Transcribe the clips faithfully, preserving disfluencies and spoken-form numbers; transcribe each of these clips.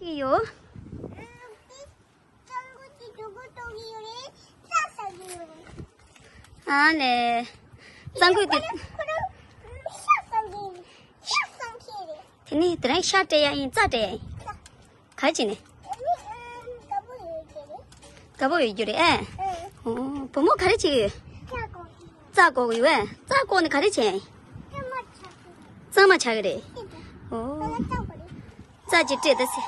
ཡོད། ཨ་ལེ། གཙང་ཁུག་དེ། དེ་ནི་དེ་རིང་ཤ་སྤྲད་ཡ་ཡིན། རྩྭ་སྤྲད་ཡ་ཡིན། ག་རེ་བྱས་ནས། དགའ་པོ་ཡོད་རྒྱུ་རེད། ཨེ། ཨོ། བུ་མོ་ག་རེ་བྱེད་ཀྱི་ཡོད། རྩྭ་བཀོག་གི་ཡོད། རྩྭ་བཀོག་ནས་ག་རེ་བྱས། གཙང་མ་ཆགས་ཀྱི་རེད། ཨོ། རྩྭ་ཅིག་སྤྲད་ད་སི།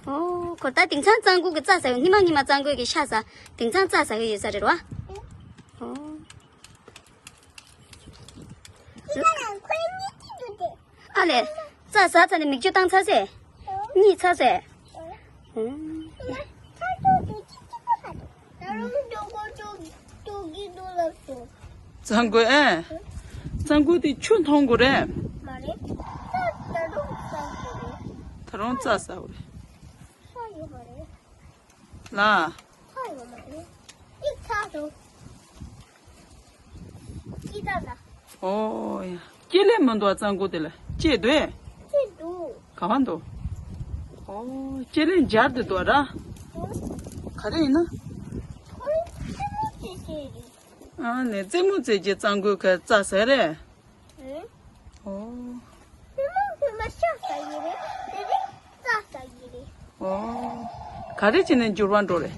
ཨོ། ཁོ་ད་དེང་སང་གཙང་ཁུག་གི་རྩྭ་ཟ་ཡོད། སྔོན་མ་སྔོན་མ་གཙང་ཁུག་གི་ཤ་ཟ། དེང་སང་རྩྭ་ཟ་གི་ཡོད་ས་རེད་རོ། ཨོ། ཨ་ལེ། རྩྭ་ཟ་ཚར་ནས་མིག་ཆུ་བཏང་ཚར་སེ། གཉིད་ཚར་སེ། ཨོ། གཙང་ཁུག་ཨེ། གཙང་ཁུག་དེ་ཆུ་འཐུང་དགོས་རེད། མ་རེད། ད་རུང་རྩྭ་ཟ་དགོས་རེད། ད་རུང་རྩྭ་ཟ་དགོས་རེད། ལ། ཨོ་ཡ། སྐྱེ་ལེ་མི་འདུག་ཨ། གཙང་ཁུག་དེ་ལ་སྐྱེ་འདུག་ཨེ། ག་བ་འདུག་ཨོ། སྐྱེ་ལེ་འབྱར་དེ་འདུག་ར། ག་རེ་ཡིན་ན། ཨ་ནི་རྩེད་མོ་རྩེ་རྒྱུ་གཙང་ཁུག་གི་རྩྭ་ཟ་རེད། ཨོ། ཨོ། ག་རེ་བྱས་ནས་འགྱུར་བ་འགྲོ་རེད།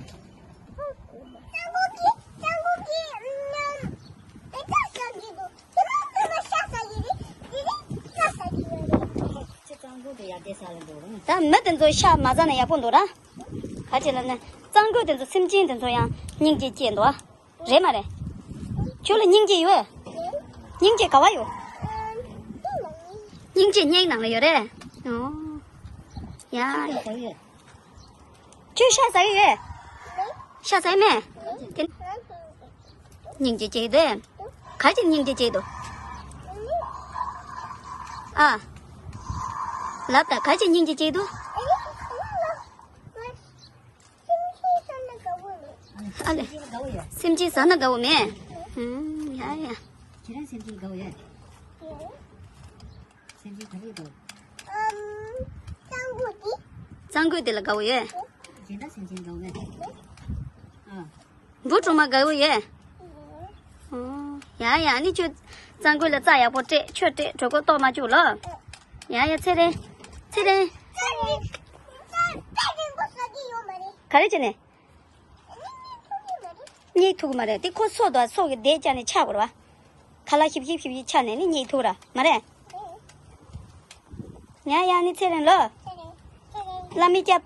ད་མི་དེ་ཚོ་ཤ་མ་ཟ་ན་ཡག་པོ་འདུག་ར། ག་རེ་ལབ་ན། གཙང་ཁུག་དེ་ཚོ་སེམས་ཅན་དེ་ཚོ་ཡང་སྙིང་རྗེ་སྐྱེ་འདུག་ཨ། རེད་མ་རེད། ཁྱོད་ལ་སྙིང་རྗེ་ཡོད། སྙིང་རྗེ་ག་བ་ཡོད། སྙིང་རྗེ་སྙིང་ནང་ལ་ཡོད་རེད། ཨོ། ཡ། ཁྱོད་ཤ་ཟ་གི་ཡོད། ཤ་ཟ་ཡི་མེད། དེ། སྙིང་རྗེ་སྐྱེ་གི་འདུག་ཨེ། ག་ཅི་སྙིང་རྗེ་སྐྱེ་གི་འདུག་ཨ། ལབ་ད། ག་ཅི་སྙིང་རྗེ་སྐྱེ་གི་འདུག་ཨ་ལེ། སེམས་ཅན་ཟ་ན་དགའ་བོ་མེད། ཨུམ། ཡ་ཡ། ཁྱེད་རང་སེམས་ཅན་དགའ་བོ་ཡོད། སེམས་ཅན་ག་རེ་དགའ་བོ། གཙང་ཁུག་དེ་ལ་དགའ་བོ་ཡོད། གཞན་དག་སེམས་ཅན་དགའ་བོ་མེད། ཨ། འབུ་གྲོག་མ་དགའ་བོ་ཡོད། ཨོ། ཡ་ཡ། ཨ་ནི་ཁྱོད་གཙང་ཁུག་ལ་རྩྭ་ཡག་པོ་སྤྲད། ཁྱོད་སྤྲད། གྲོད་ཁོག་ལྟོགས་མ་བཅུག་ལོ། ཡ་ཡ། ཚེ་རིང་། ཚེ་རིང་། ག་རེ་བྱས་ནས། གཉིད་ཐུག་གི་མ་རེད། དེ་ཁོ་སོ་དང་སོ་གི་བསྡད་བཅག་ནས་ཆགས་དགོས་རེད་བ། ཁ་ལག་ཞིབ་ཞིབ་ཞིབ་ཞིབ་ཆགས་ནས་ནི་གཉིད་ཐུག་ར་མ་རེད། ཡ་ཡ། ཨ་ནི་ཚེ་རིང་ལོ། བླ་མའི་སྐྱབས།